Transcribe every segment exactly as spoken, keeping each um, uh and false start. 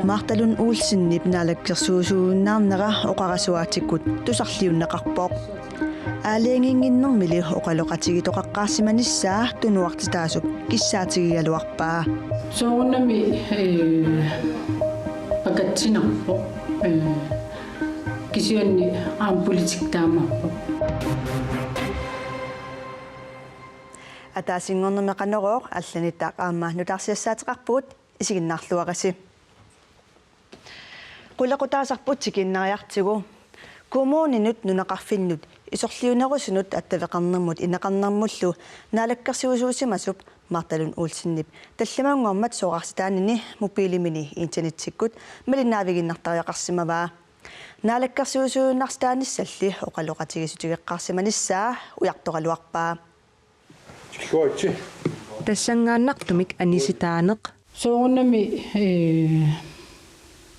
Martha Lund Olsenip naalakkersuisuujunnaarnera oqarasuaatikkut tusarliunneqarpoq. Aalajangiinnginnermili oqaloqatigiittoqaqqaarsimanissaa tunuartitaasup kissaatigigaluarpaa. Soorunami, ee, pakatsinarpoq. Ee, kisianni aamma politikki taamaappoq. Ataasinngornermi Qanorooq, allanitta aamma nutaarsiassaateqarpugut, isiginnaarluarisi. Qulequtaasarput tikiinnariartigu. Kommuninut nunaqarfinnut isorliunerusunut attaveqarnermut ineqarnermullu naalakkersuisuusimasup Martha Lund Olsenip tallimanngormat soraarsitanini mobilimini internettikkut malinnaavigiinnartariaqarsimavaa. Naalakkersuisuujunnaartitaanissalli oqaloqatigiissutigeqqaarsimanissaa ujartoraluarpaa. Tikilluaritsi. Tassanngaannartumik anisitaaneq. Soorunami, ee,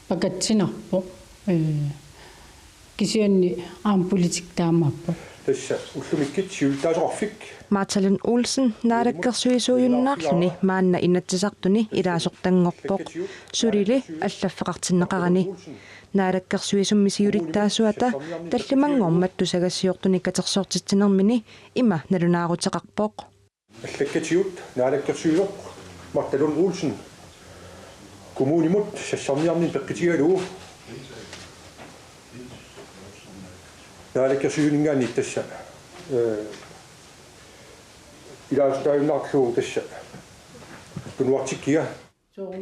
pakatsinarpoq. Ee, kisianni aamma politikki taamaappoq. Tassa ullumikkut siulittaasoqarfik. Martha Lund Olsen naalakkersuisuujunnaarluni maanna Inatsisartuni ilaasortanngorpoq. Sulili allaffeqartinneqarani. Naalakkersuisummi siulittaasuata tallimanngormat tusagassiortunik katersortitsinermini ima nalunaaruteqarpoq. Allakkatigut naalakkersuisoq Martha Lund Olsen kommunimut sassarniarnermik peqqutigalugu. Naalakkersuisuninngaanniit tassa, ee, ilaasortaajunnaarlugu tassa tunuartikkiga.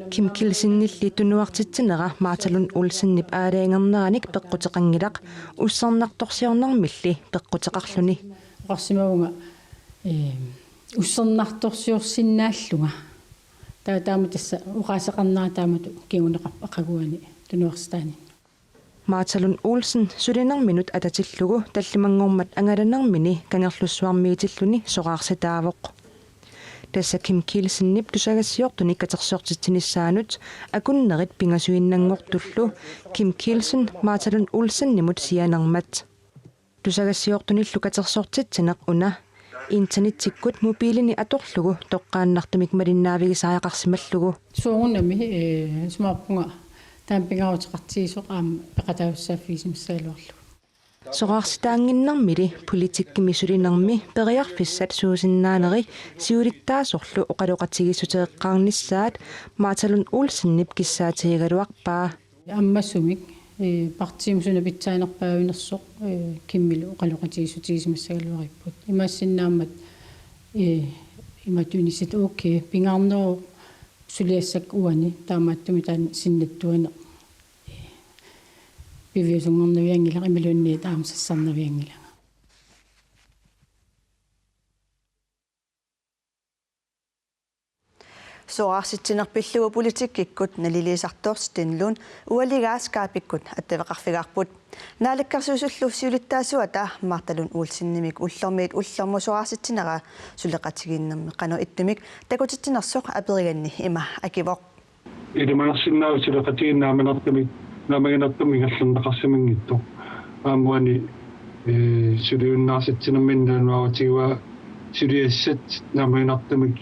Kim Kielsenilli tunuartitsinera Martha Lund Olsenip aalajangerneranik peqquteqanngilaq, ussernartorsiornermilli peqquteqarluni. Oqarsimavunga, ee, ussernartorsiorsinnaallunga. Taa-, taama tassa oqaaseqarnera taamatut kinguneqarpoq aqaguani tunuartitaaninnut. Martha Lund Olsen sulinerminut atatillugu tallimanngormat angalanermini Kangerlussuarmiitilluni soraarsitaavoq. Tassa Kim Kielsenip tusagassiortunik katersortitsinissaanut akunnerit pingasuinnanngortullu Kim Kielsen Martha Lund Olsenimut sianermat. Tusagassiortunillu katersortitsineq una internettikkut mobilini atorlugu toqqaannartumik malinnaavigisariaqarsimallugu. Soorunami, ee, isumaqarpunga taama pingaaruteqartigisoq aamma peqataasussaaffigisimagaluarlugu. Soraarsitaannginnermili politikkimi sulinermi periarfissat suusinnaaneri siulittaasorlu oqaloqatigiissuteqqaarnissaat Martha Lund Olsenip kissaatigigaluarpaa. Ammasumik, ee, partiimut suna pitsaanerpaavinersoq, ee, Kimilu oqaloqatigiissutigisimassagaluaripput. Imaassinnaammat, ee, imatut inissi, okay, pingaarneruvoq suliassaq uani, taamaattumik taanna sinnattuaneq, ee, piviusunngornavianngilaq imaluunniit aamma sassarnavianngilanga. Soraarsitsineq pillugu politikkikkut naliliisartoq Sten Lund ualigaa Skype-ikkut attaveqarfigaarput. Naalakkersuisullu siulittaasuata Martha Lund Olsenimik ullormiit ullormut soraarsitsineraa suleqatigiinnermi qanoq ittumik takutitsinersoq aperiganni ima akivoq. Ilimanarsinnaavoq suleqatigiinneq naammaginnartumik, naammaginnartumik ingerlanneqarsimanngitsoq. Aamma uani, ee, suliunnaarsitsinermini nalunaarutigivaa suliassat naammaginnartumik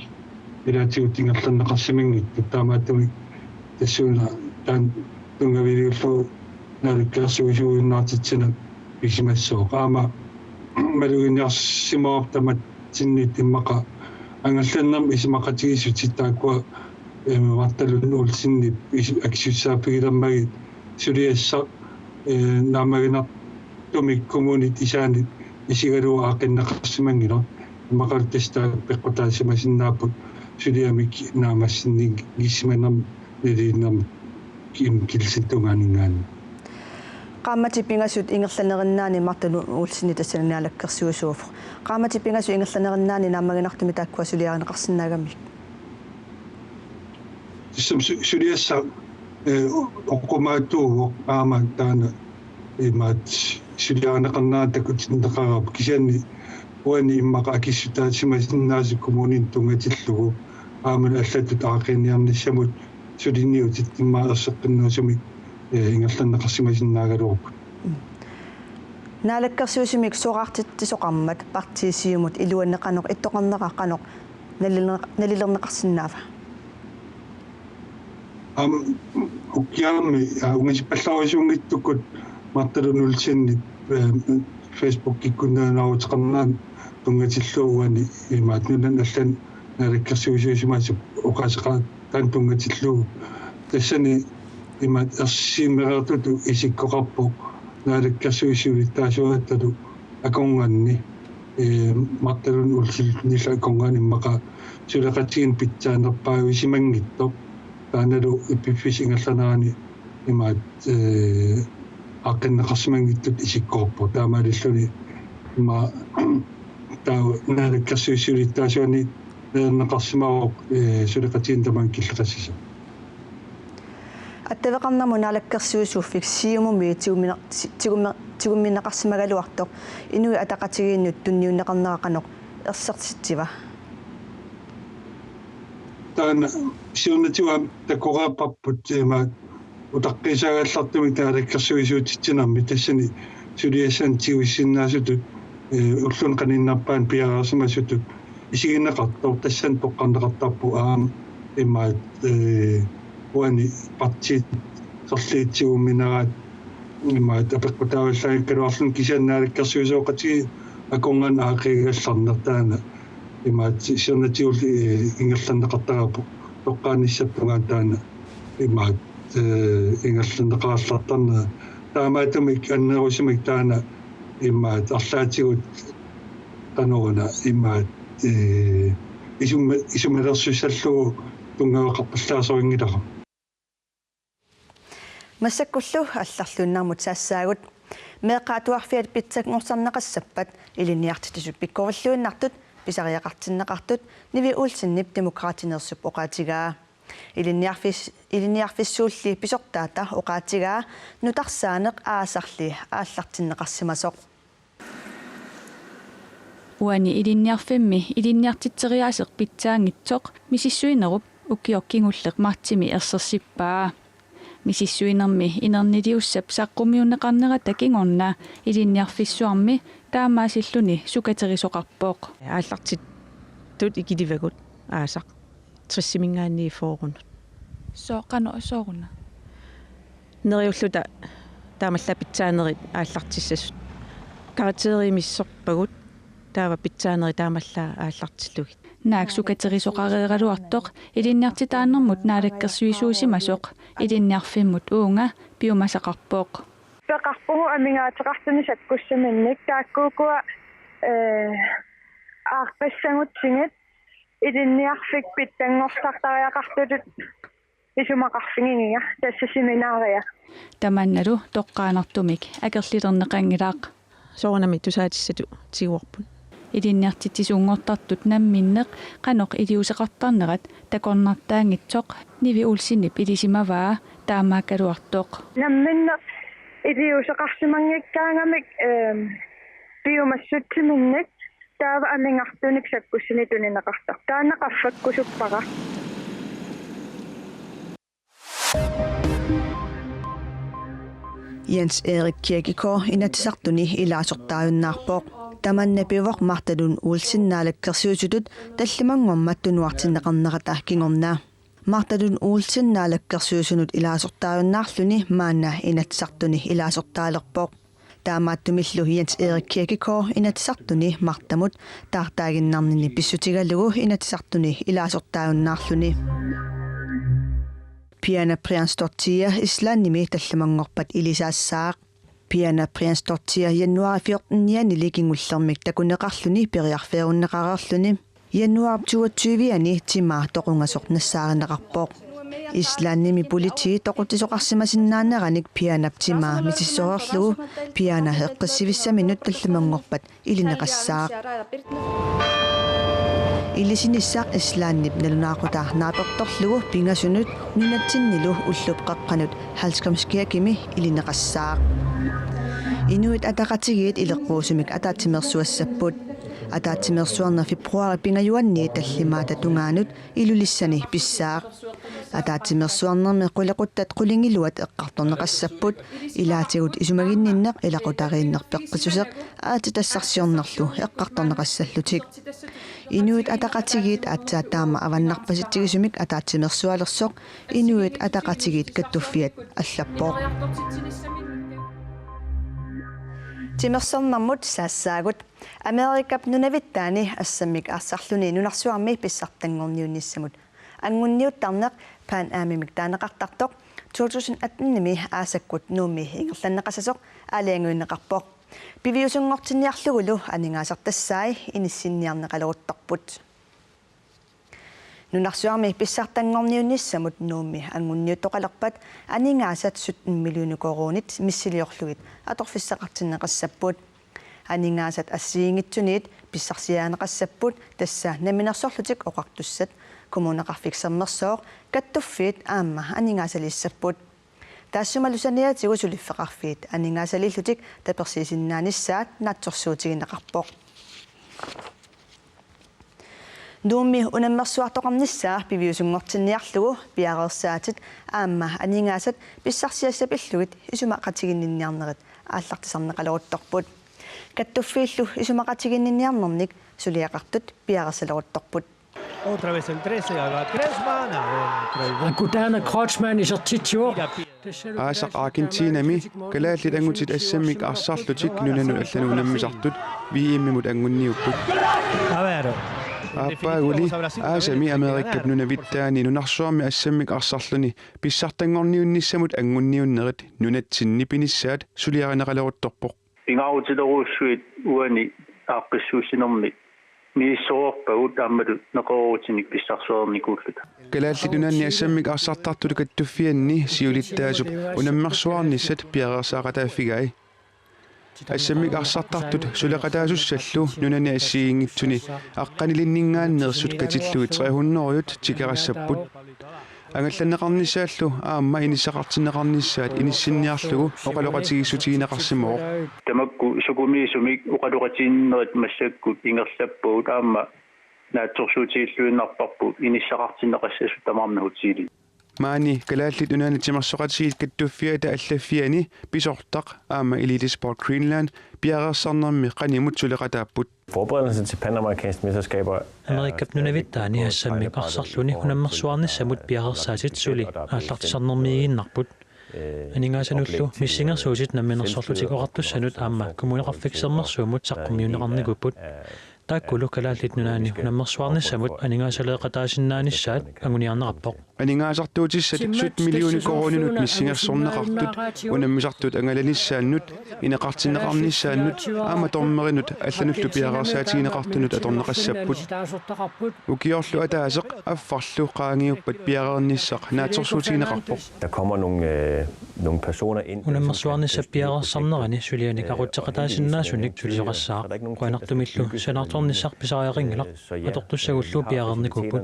ilaatigut ingerlanneqarsimanngitsut, taamaattumik tassuuna taanna tunngaviliullugu naalakkersuisuujunnaartitsineq pisimassooq. Aamma maluginiarsimavoq tamatsinnit immaqa angerlanermik isumaqatigiissutit taakkua, ee, Martha Lund Olsenip is-, akisussaaffigilermagit suliassaq, ee, naammaginnartumik kommunit isaanni isigalugu aaqqinneqarsimanngilaq. Immaqalu tassa taakku peqqutaasimasinnaapput suliamik naammassinngissimanermik nalilinnermik Kim Kielsenip tungaaninngaanniit. Qaammatit pingasut ingerlaneriinnaanni Martha Lund Olsen tassani naalakkersuisuuvoq. Qaammatit pingasut ingerlaneriinnaanni naammaginnartumik taakkua suliarineqarsinnaagamik. Tassami su-, suliassaq, ee, oqimaatsuuvoq aamma taanna imaattoq suliarineqarnera takutinneqarpoq, kisianni uani immaqa akissutaasimasinnaasoq kommuninut tunngatillugu aammalu allatut aaqqiiniarnissamut suliniutit immaqa erseqqinnerusumik, ee, ingerlanneqarsimasinnaagaluarput. Naalakkersuisumik soraartitsisoqarmat partiit Siumut iluanni qanoq ittoqarnera qanoq nalilerneq-, nalilerneqarsinnaava? Aamma ukioqarami, aa, ungasippallaarujussuunngitsukkut Martha Lund Olsenip, ee, Facebookikkunnaanaaruteqarnerani tunngatillugu uani imaattoq nunani allani naalakkersuisuusimasut oqaaseqartut taanna tunngatillugu. Tassani imaattoq ersimereertutut isikkoqarpoq naalakkersuisut siulittaasuaatalu akornanni, ee, Martha Lund Olsenillu akornanni immaqa suleqatigiinneq pitsaanerpaajusimanngitsoq. Taannalu piffissap ingerlanerani imaattoq, ee, aaqqinneqarsimanngitsutut isikkoqarpoq. Taamaalilluni immaqa taava naalakkersuisut siulittaasuani ajornaqarsimavoq, ee, suleqatigiinneq tamaanga killeqassasoq. Attaveqarnermut naalakkersuisuffik Siumumi tigummine-, tigumme-, tigummineqarsimagaluartoq Inuit Ataqatigiinnut tunniunneqarnera qanoq ersertitsiva? Taanna siornatigut aamma takoreerparput imaattoq utaqqiisaagallartumik naalakkersuisuutitsinermi, tassani suliassanik tigusisinnaasutut, ee, ulluni qaninnerpaani piareersimasutut isigineqartoq, tassani toqqarneqartarpoq aamma imaattoq, ee, uani partiit sorliit tigummineraat imaattoq apeqqutaavallaanngikkaluarluni, kisianni naalakkersuisooqatigiit akornanni aaqqiigallarneq taanna imaattoq siornatigullu, ee, ingerlanneqartarpoq toqqaannassapput tungaanut taanna imaattoq, ee, ingerlanneqarallartarnera. Taamaattumik annerusumik taanna imaattoq arlaatigut qanoruna imaattoq, ee, isuma-, isumalersussallugu tunngaveqarpallaasorinngilara. Massakkullu allarluinnarmut saassaagut. Meeqqat atuarfiat pitsanngorsarneqassappat ilinniartitsisut pikkorilluinnartut pisariaqartinneqartut Nivi Olsenip Demokraatineersup oqaatigaa. Ilinniarfis-, ilinniarfissuulli pisortaata oqaatigaa nutarsaaneq aasarli aallartinneqarsimasoq. Uani ilinniarfimmi ilinniartitseriaaseq pitsaanngitsoq misissuinerup ukioq kingulleq martsimi ersersippaa. Misissuinermi inerniliussap saqqummiunneqarnerata kingorna ilinniarfissuarmi taamaasilluni sukaterisoqarpoq. Aallartittut ikilivagut aasaq tressiminngaanniit fyrrenut. Soo-, qanoq sooruna? Neriulluta taamaallaat pitsaanerit aallartissasut. Karakterit misissorpagut, taava pitsaanerit taamaallaat aallartillugit. Naak sukaterisoqareeraluartoq ilinniartitaanermut naalakkersuisuusimasoq ilinniarfimmut uunga piumasaqarpoq. Peqarpugut amigaateqartunik sakkussiminnik, taakkuukua, ee, aaqqissagutsigit ilinniarfik pitsanngorsartariaqartutut isumaqarfigigiga tassa seminaria. Tamannalu toqqaannartumik akerlilerneqanngilaq. Soorunami tusaatissatut tiguarput. Ilinniartitsisuunngortartut namminneq qanoq iliuuseqartarnerat takornartaanngitsoq Nivi Olsenip ilisimavaa taamaakkaluartoq. Namminneq iliuuseqarsimanngikkaangamik, ehm, piumassutsiminnik taava amigartunik sakkussineq tunineqartarpoq. Taanna qaffakkusuppara. Jens Erik Kirkegaard Inatsisartuni ilaasortaajunnaarpoq. Tamanna pivoq Martha Lund Olsen naalakkersuisutut tallimanngormat tunuartinneqarnerata kingorna. Martha Lund Olsen naalakkersuisunut ilaasortaajunnaarluni maanna Inatsisartuni ilaasortaalerpoq. Taamaattumillu Jens Erik Kirkegaard Inatsisartuni Marthamut taartaaginnarnini pissutigalugu Inatsisartuni ilaasortaajunnaarluni. Piana Brjánsdóttir Islandimi tallimanngorpat ilisaassaaq. Piana Brjánsdóttir januaarip fjortenianili kingullermik takuneqarluni periarfeerunneqareerluni januaarip toogtyve-ani timaa toqungasoq nassaarineqarpoq. Islandimi politiit toqutsisoqarsimasinnaaneranik Pianap timaa misissoreerlugu Piana eqqissivissaminut tallimanngorpat ilineqassaaq. Ilisinissaq Islandip nalunaaqutaq naapertorlugu pingasunut nunatsinnilu ullup qeqqanut Hallgrímskirkjumi ilineqassaaq. Inuit Ataqatigiit ileqquusumik ataatsimeersuassapput. Ataatsimeersuarneq februaarip pingajuanni tallimaata tungaanut Ilulissani pissaaq. Ataatsimeersuarnermi qulequttat qulingiluat eqqartorneqassapput, ilaatigut isumaginninneq ilaqutariinneq peqqissuseq aatsitassarsiornerlu eqqartorneqassallutik. Inuit Ataqatigiit aatsaat taama avannarpasitsigisumik ataatsimeersualersoq Inuit Ataqatigiit kattuffiat allappoq. Timersornermut saassaagut. Amerikap nunavittaani assammik arsarluni nunarsuarmi pissartanngorniunnissamut angunniuttarneq Pan Amimik taaneqartartoq to tusind atten-imi aasakkut Nuummi ingerlanneqassasoq aalajangiunneqarpoq. Piviusunngortinniarlugulu aningaasartassai inissinniarneqaleruttorput. Nunarsuarmi pissartanngorniunnissamut Nuummi angunniuttoqalerpat aningaasat sytten millioner koruunit missiliorlugit atorfissaqartinneqassapput. Aningaasat assigiinngitsuniit pissarsiarineqassapput, tassa Namminersorlutik Oqartussat, Kommuneqarfik Sermersooq, kattuffiit aamma aningaasaliissapput. Taassumalu saniatigut suliffeqarfiit aningaasaliillutik tapersiisinnaanissaat naatsorsuutigineqarpoq. Nuummi unammersuartoqarnissaa piviusunngortinniarlugu piareersaatit aamma aningaasat pissarsiassat pillugit isumaqatiginninniarnerit aallartisarneqaleruttorput. Kattuffiillu isumaqatiginninniarnernik suliaqartut piareersaleruttorput. Otra vez el trece, ahí va Griezmann, adentro y gol. Akutaana Kreutzmann isertitsivoq. Aasaq Argentinami kalaallit angutit assammik arsarlutik nunanut allanut unammisartut V M-imut angunniupput. A ver. Aappaaguli aasami Amerikap nunavittaani nunarsuarmi assammik arsarluni pissartanngorniunnissamut angunniunnerit nunatsinni pinissaat suliarineqaleruttorpoq. Pingaarutilerujussuit uani aaqqissuussinermi misissoreerpagut aammalu neqeroorutinik pissarsiareernikuulluta. Kalaallit Nunaanni assammik arsartartut kattuffianni siulittaasup unammersuarnissat piareersaaqataaffigai. Assammik arsartartut suleqataasussallu nunani assigiinngitsuni aqqanilinninngaanneersut katillugit tre hundrede tikeraassapput. Angallanneqarnissaallu aamma inissaqartinneqarnissaat inissinniarlugu oqaloqatigiissutigineqarsimavoq. Tamakku sukumiisumik oqaloqatigiinnerit massakkut ingerlappagut aamma naatsorsuutigilluinnarparput inissaqartinneqassasut tamarmik hotelii. Maani Kalaallit Nunaanni Timersoqatigiit Kattuffiata allaffiani pisortaq aamma Elite Sport Greenland piareersarnermi qanimut suleqataapput. Forberedelse til panamerikanske mesterskaber er, Amerikap nunavittaani assammik arsarluni unammersuarnissamut piareersaatit suli aallartisarnermiiginnarput. Aningaasanullu missingersuutit Namminersorlutik Oqartussanut aamma Kommuneqarfik Sermersuumut saqqummiunneqarnikuupput. Taakkulu Kalaallit Nunaanni unammersuarnissamut aningaasaleeqataasinnaanissaat anguniarneqarpoq. Aningaasartuutissat sytten millioner koruuninut missingersorneqartut unammisartut angalanissaannut, ineqartinneqarnissaannut aamma dommerinut allanullu piareersaatigineqartunut atorneqassapput. Ukiorlu ataaseq affarlu qaangiuppat piareernissaq naatsorsuutigineqarpoq. Der kommer nogle, øh, nogle personer ind. Unammersuarnissap piareersarnerani sulianik aqutseqataasinnaasunik sulisoqassaaq. Qujanartumillu sanaartornissaq pisariaqanngilaq. Atortussagullu piareernikuupput.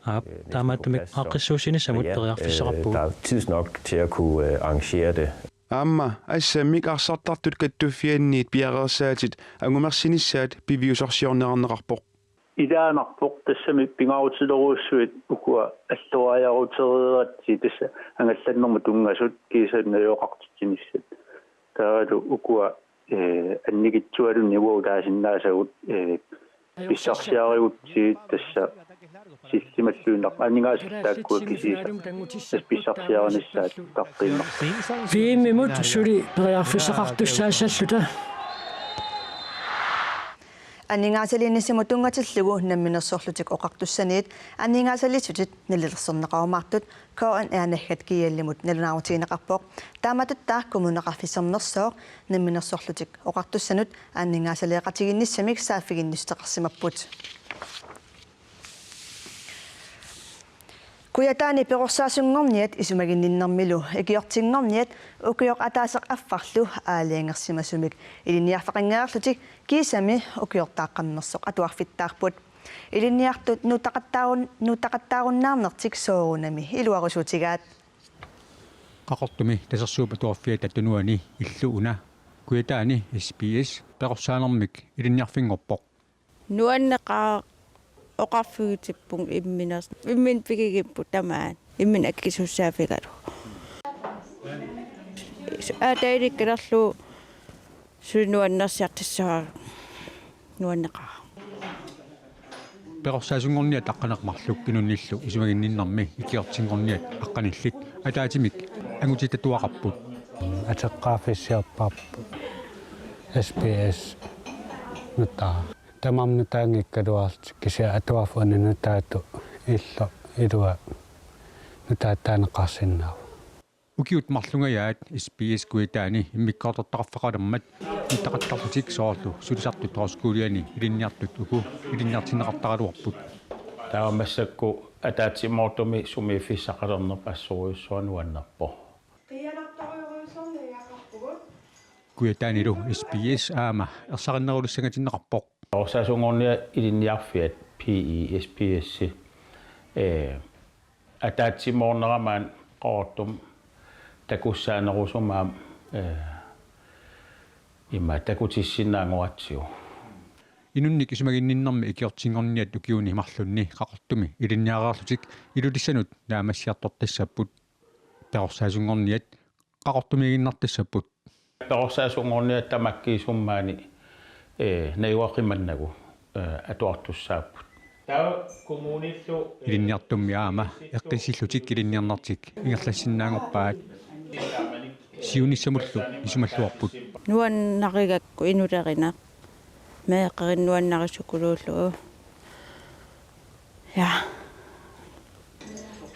Aap, taamaattumik aaqqissuussinissamut periarfissaqarpugut. Der er tidsnok til at kunne, øh, arrangere det. Aamma assammik arsartartut kattuffianniit piareersaatit angumersinissaat piviusorsiorneqarneqarpoq. Ilaanarpoq tassami pingaarutilerujussuit ukua alloriarutereeratsigit tassa angallannermut tunngasut kiisalu najugaqartitsinissat. Taavalu ukua, eh, annikitsualunnik uagut taasinnaasagut, eh, pissarsiarigutsigit tassa sillimalluinnaq aningaasat taakkua kisiisa tassa pissarsiarinissaat taqqiinnarput. V M-imut suli periarfissaqartussaassalluta. Aningaasaliinissamut tunngatillugu Namminersorlutik Oqartussaniit aningaasaliissutit nalilersorneqarumaartut K N R naggat G L-imut nalunaarutigineqarpoq. Taamatuttaaq Kommuneqarfik Sermersooq Namminersorlutik Oqartussanut aningaasaleeqatigiinnissamik saaffiginnissuteqarsimapput. Kujataani perorsaasunngorniat isumaginninnermilu ikiortinngorniat ukioq ataaseq affarlu aalajangersimasumik ilinniarfeqanngikkaluarlutik kiisami ukiortaaqqammersoq atuarfittaarput. Ilinniartut nuuttaqattaarun-, nuuttaqattaarunnaarnertik soorunami iluarusuutigaat. Qaqortumi Tasersuup Atuarfiata tunuani illu una Kujataani S B S perorsaanermik ilinniarfinngorpoq. Nuanneqaaq oqarfigitippunga imminers-, imminut pigigipput tamaat. Imminut akisussaaffigalugu. Aataalikkalerlugu suli nuannersiartassavara nuanneqaaq. Perorsaasunngorniat aqqaneq-marluk inunnillu isumaginninnermi ikiortinngorniat aqqanillit ataatsimik angutitatuaqarput. Ateqqaaffissiorparput S B S nutaaq. Tamarmik nutaanngikkaluarlutik kisianni atuarfik una nutaatut illoq ilua nutaattaaneqarsinnaavoq. Ukiut marlungajaat S B S Kujataani immikkoortortaqarfeqalermat nutaaqattaarlutik soorlu sulisartut højskoliani ilinniartut uku ilinniartinneqartaraluarput. Taava massakkut ataatsimoortumik sumiiffissaqalerneq assorujussuaq nuannerpoq. Kujataanilu S B S aamma ersarinnerulissangatinneqarpoq. Perorsaasunngorniat ilinniarfiat P E S B S, eh, ataatsimoornerama Qaqortumi takussaanerusumik, eh, ima takutissinnaanngortigu. Inunnik isumaginninnermi ikiortinngorniat ukiuni marlunni Qaqortumi ilinniareerlutik Ilulissanut naammassiartortassapput. Perorsaasunngorniat Qaqortumiiginnartassapput. Perorsaasunngorniat tamakkiisumik maani, eh, najugaqqimannagu, eh, atuartussaapput. Taava kommunillu, eh, Ilinniartummi aamma eqqissillutik ilinniarnertik ingerlassinnaanngorpaat. Siunissamullu isumalluarput. Nuannarigakku inulerineq. Meeqqerinnut nuannarissukuluullugu. Ja.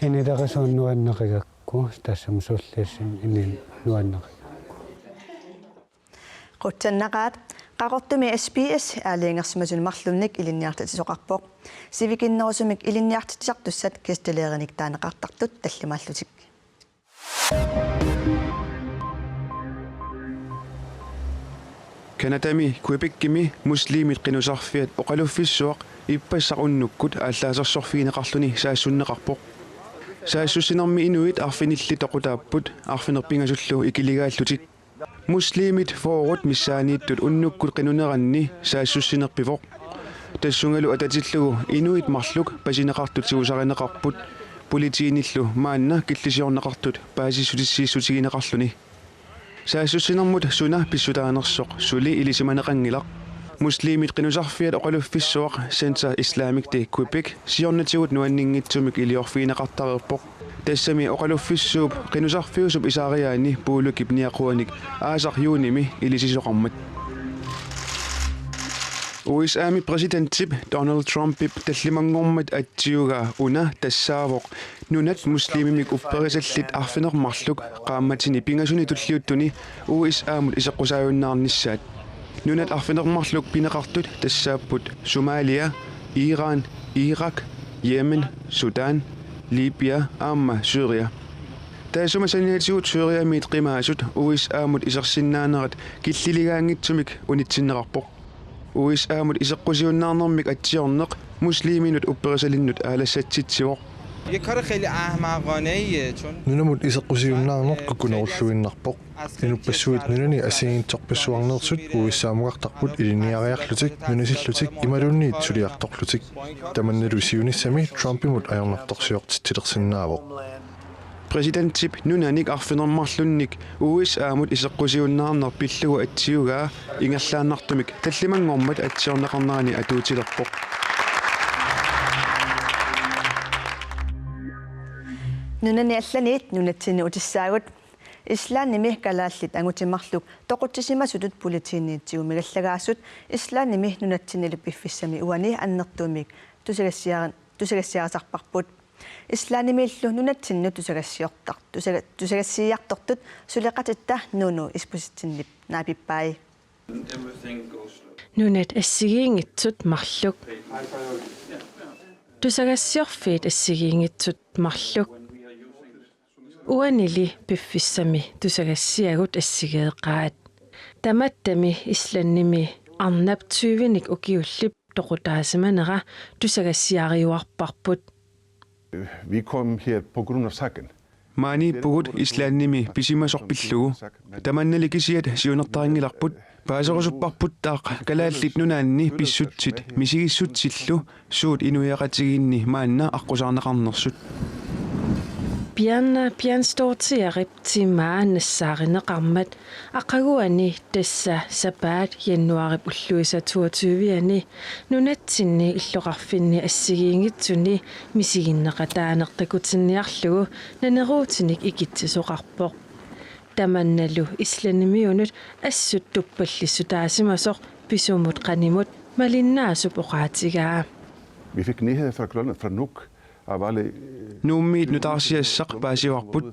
Inulerisuut nuannarigakku, tassami sullissinnut inuit nuannarigakku. Qujanaqaaq. Qaqortumi S B S aalajangersimasuni marlunnik ilinniartitsisoqarpoq. Sivikinnerusumik ilinniartitsisartussat gæstelærerinik taaneqartartut tallimaallutik. Canadami Quebecimi muslimit qinusarfiat oqaluffissuaq ippassaq unnukkut aallaasersorfigineqarluni saassunneqarpoq. Saassussinermi inuit arfinillit toqutaapput arfineq-pingasullu ikiligaallutik. Muslimit fyrret missaaniittut unnukkut qinuneranni saassussineq pivoq. Tassungalu atatillugu inuit marluk pasineqartut tigusarineqarput, politiinillu maanna killisiorneqartut paasissutissiissutigineqarluni. Saassussinermut suna pissutaanersoq suli ilisimaneqanngilaq. Muslimit qinusarfiat oqaluffissuaq Center Islamic de Quebec siornatigut nuanninngitsumik iliorfigineqartareerpoq. Tassami oqaluffissuup qinusarfiusup isaariaani Puulukip niaquanik aasaq juunimi ilisisoqarmat. U S A-mi præsidentip Donald Trumpip tallimanngormat atsiugaa una tassaavoq nunat muslimimik upperisallit arfineq-marluk qaammatini pingasuni tulliuttuni U S A-mut iseqqusaajunnaarnissaat. Nunat arfineq-marluk pineqartut tassaapput Somalia, Iran, Irak, Yemen, Sudan, Libya aamma Syria. Taassuma saniatigut Syriamiit qimaasut U S A-mut isersinnaanerat killiligaanngitsumik unitsinneqarpoq. U S A-mut iseqqusiunnaarnermik atsiorneq musliminut upperisalinnut aalassatsitsivoq. Nunamut iseqqusiunnaarneq kukkunerulluinnarpoq. Inuppassuit nunani assigiinngitsorpassuarneersut U S A-mukartarput ilinniariarlutik, nunasillutik imaluunniit suliartorlutik. Tamannalu siunissami Trumpimut ajornartorsiortitsilersinnaavoq. Præsidentip nunanik arfineq-marlunnik U S A-mut iseqqusiunnaarneq pillugu atsiugaa ingerlaannartumik tallimanngormat atsiorneqarnerani atuutilerpoq. Nunani allaniit nunatsinni utissaagut. Islandimi kalaallit angutit marluk toqutsisimasutut politiinit tigumigallagaasut Islandimi nunatsinnilu piffissami uani annertuumik tusagassiarin-, tusagassiarisarparput. Islandimiillu nunatsinnut tusagassiortar-, tusaga-, tusagassiiartortut suleqatitta Nuno Isbosethsenip naapippai. Nunat assigiinngitsut marluk. Tusagassiorfiit assigiinngitsut marluk. Uanili piffissami tusagassiagut assigeeqaat. Tamattami Islandimi arnap tyvenik ukiullip toqutaasimanera tusagassiariuarparput. Vi kom her på grund af sagen. Maaniippugut Islandimi pisimasoq pillugu. Tamannali kisiat siunertarinngilarput. Paaserusupparputtaaq Kalaallit Nunaanni pissutsit misigissutsillu suut inuiaqatigiinni maanna aqqusaarneqarnersut. Bjarne Bjarnestouerip timaa nassaarineqarmat aqaguani tassa sapaat januaarip ulluisa toogtyve-ani nunatsinni illoqarfinni assigiinngitsuni misiginneqataaneq takutinniarlugu naneruutinik ikitsisoqarpoq. Tamannalu islandimiunut assut tuppallissutaasimasoq pisumut qanimut malinnaasup oqaatigaa. Vi fik nyhed fra Grønland, fra Nuuk, af alle, øh, Nuummiit nutaarsiassaq paasivarput.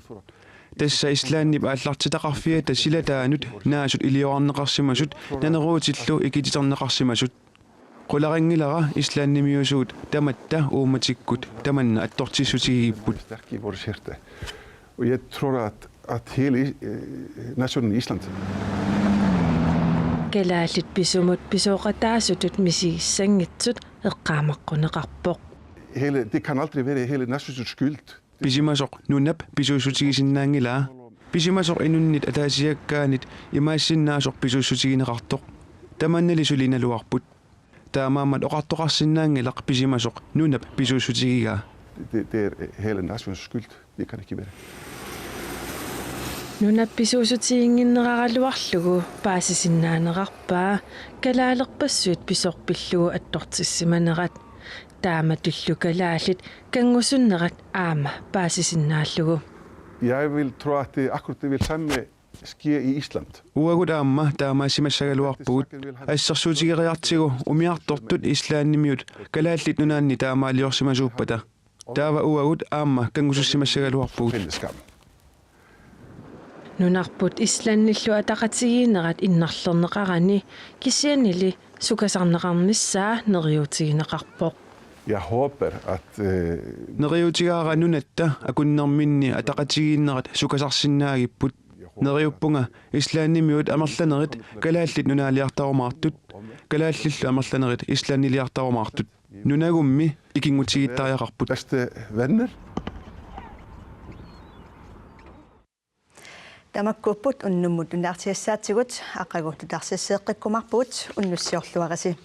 Tassa Islandip aallartitaqarfiata silataanut naasut iliorarneqarsimasut naneruutillu ikitsiterneqarsimasut. Qularinngilara islandimiusugut tamatta uummatikkut tamanna attortissutigigipput. Stærk i vores hjerte. Og jeg tror, at, at hele, øh, nationen Island. Kalaallit pisumut pisooqataasutut misigissanngitsut eqqaamaqquneqarpoq. Hele, det kan aldrig være hele nationens skyld. Pisimasoq nunap pisuussutigisinnaanngilaa. Pisimasoq inunnit ataasiakkaanit imaassinnaasoq pisuussutigineqartoq. Tamannali suli naluarput. Taamaammat oqartoqarsinnaanngilaq pisimasoq nunap pisuussutigigaa. Det, det er hele nationens skyld. Det kan ikke være. Nunap pisuussutiginnginneraluarlugu paasisinnaanerarpaa kalaalerpassuit pisoq pillugu attortissimanerat. Taamatullu kalaallit kanngusunnerat aamma paasisinnaallugu. Jeg vil tro, at det akkurat det vil samme sker i Island. Uagut aamma taamaassimassagaluarpugut. Assersuutigeriartigu umiartortut islandimiut Kalaallit Nunaanni taamaaliorsimasuuppata. Taava uagut aamma kanngusussimassagaluarpugut. Fællesskab. Nunarput Islandillu ataqatigiinnerat innarlerneqarani kisiannili sukasarneqarnissaa neriuutigineqarpoq. Jeg håber, at, øh, Neriuutigaara nunatta akunnerminni ataqatigiinnerat sukasarsinnaagipput. Neriuppunga islandimiut amerlanerit Kalaallit Nunaaliartarumaartut, kalaallillu amerlanerit islandiliartarumaartut. Nunagummi ikinngutigiittariaqarput. Bedste venner. Tamakkuupput unnummut nutaarsiassaatigut, aqagu nutaarsiasseeqqikkumaarpugut, unnussiorluarisi.